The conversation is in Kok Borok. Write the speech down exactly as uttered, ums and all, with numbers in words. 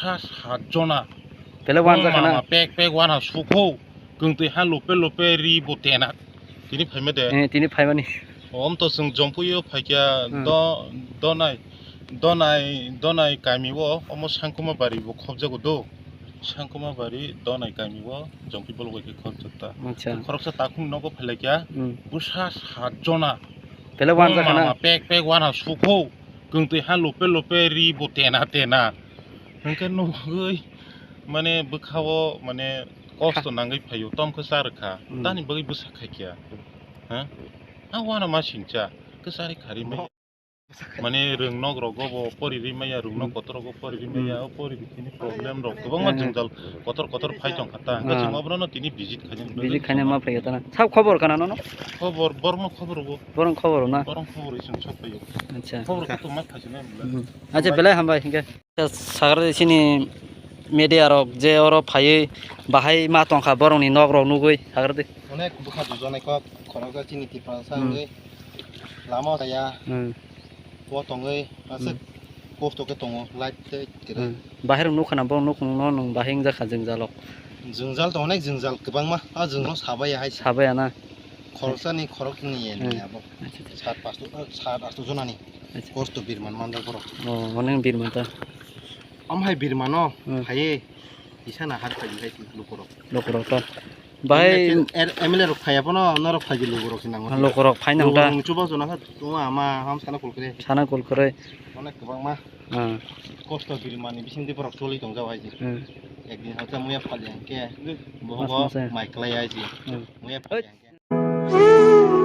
Sa sat jona. Belai wanjak khana. Mama pek pek wana sukho. Kwngtwi ha lupe lupe ri bo tena. Tini phaima de. Eh, tini phaimani. Om to chwng Jompuio phaikya Hmm. do, donai, donai, donai kami o omo Sangkuma bari bo khobjago do. Sangkuma bari donai kami o Jompi bolok bai khe khobjak ta. Acha. Khoroksa takhum nogo phailaikya. Hmm. Bwsa sat jona. Belai wanjak khana. Mama pek pek wana sukho. Kwngtwi ha lupe lupe ri bo tena tena. Hwnkhe nugwi mane bwkhao mane kosto nangwi phaio, tom khe cha rwkha. Hmm. Tani bagwi bwsa khaikya. Ha? Ha wana ma singcha. Khe chari khari maya. Mane rwng nok rogo bo pori ri maya, rwng nok Hmm. kotor rogo pori ri maya, Hmm. o pori bikini problem rok kwbangma Hmm. jwngjal kotor kotor phai tong kha ta. Hwnkhe Ah. chwng obono tini visit khainani. Visit khaina ma phaiyo ta na. Sab khobor kana nono? Khobor, borokno khobor bo. Borok khobor na? Borok khobor ising sok phaiyo. Acha. Khobor khe to ma khaisina. Hmm. Acha, belai hambai hwnkhe. Sagra chini media rok je oro phaiwi bahai ma tongkha borokni nok rok nugwi sagra di. Onek bwkha dujonai kok khoroksa chini Tiprasa Hmm. wngwi lama kaya Hmm. o tongwi aswk Hmm. kosto khe tongo light tei kwrwi. Hmm. Bahai rok nukha na borok nukung no nwng bahai wngjakha jwngjal rok. Jwngjal to onek jwngjal kwbangma a jwngjal sabaiya hai se. Sabaiya na? Khoroksani khoroknwi Hmm. ni abo. Acha, acha. Sat pasto, sat asto jonani. Acha. Kosto birman manjak borok. Oh, onek birman ta. Am hai birmano Hmm. phaiwi isana har phai hai lukurok. Lukurok to. Bahai M L A rok phaiya bono norok phai lukurok sinango. Lukurok phaina hwnta. Lukurok chuba jona kha tuma ama ham sana kulkre. Sana kulkre. Onek kwbangma. Hmm. Kosto birmani bisingtwi borok choli tongjak hai se. Hmm. Ekdin hakhe muya phali hwnkhe Mas bohogo masa. Mai klai hai se. Hmm. Muya phali hwnkhe.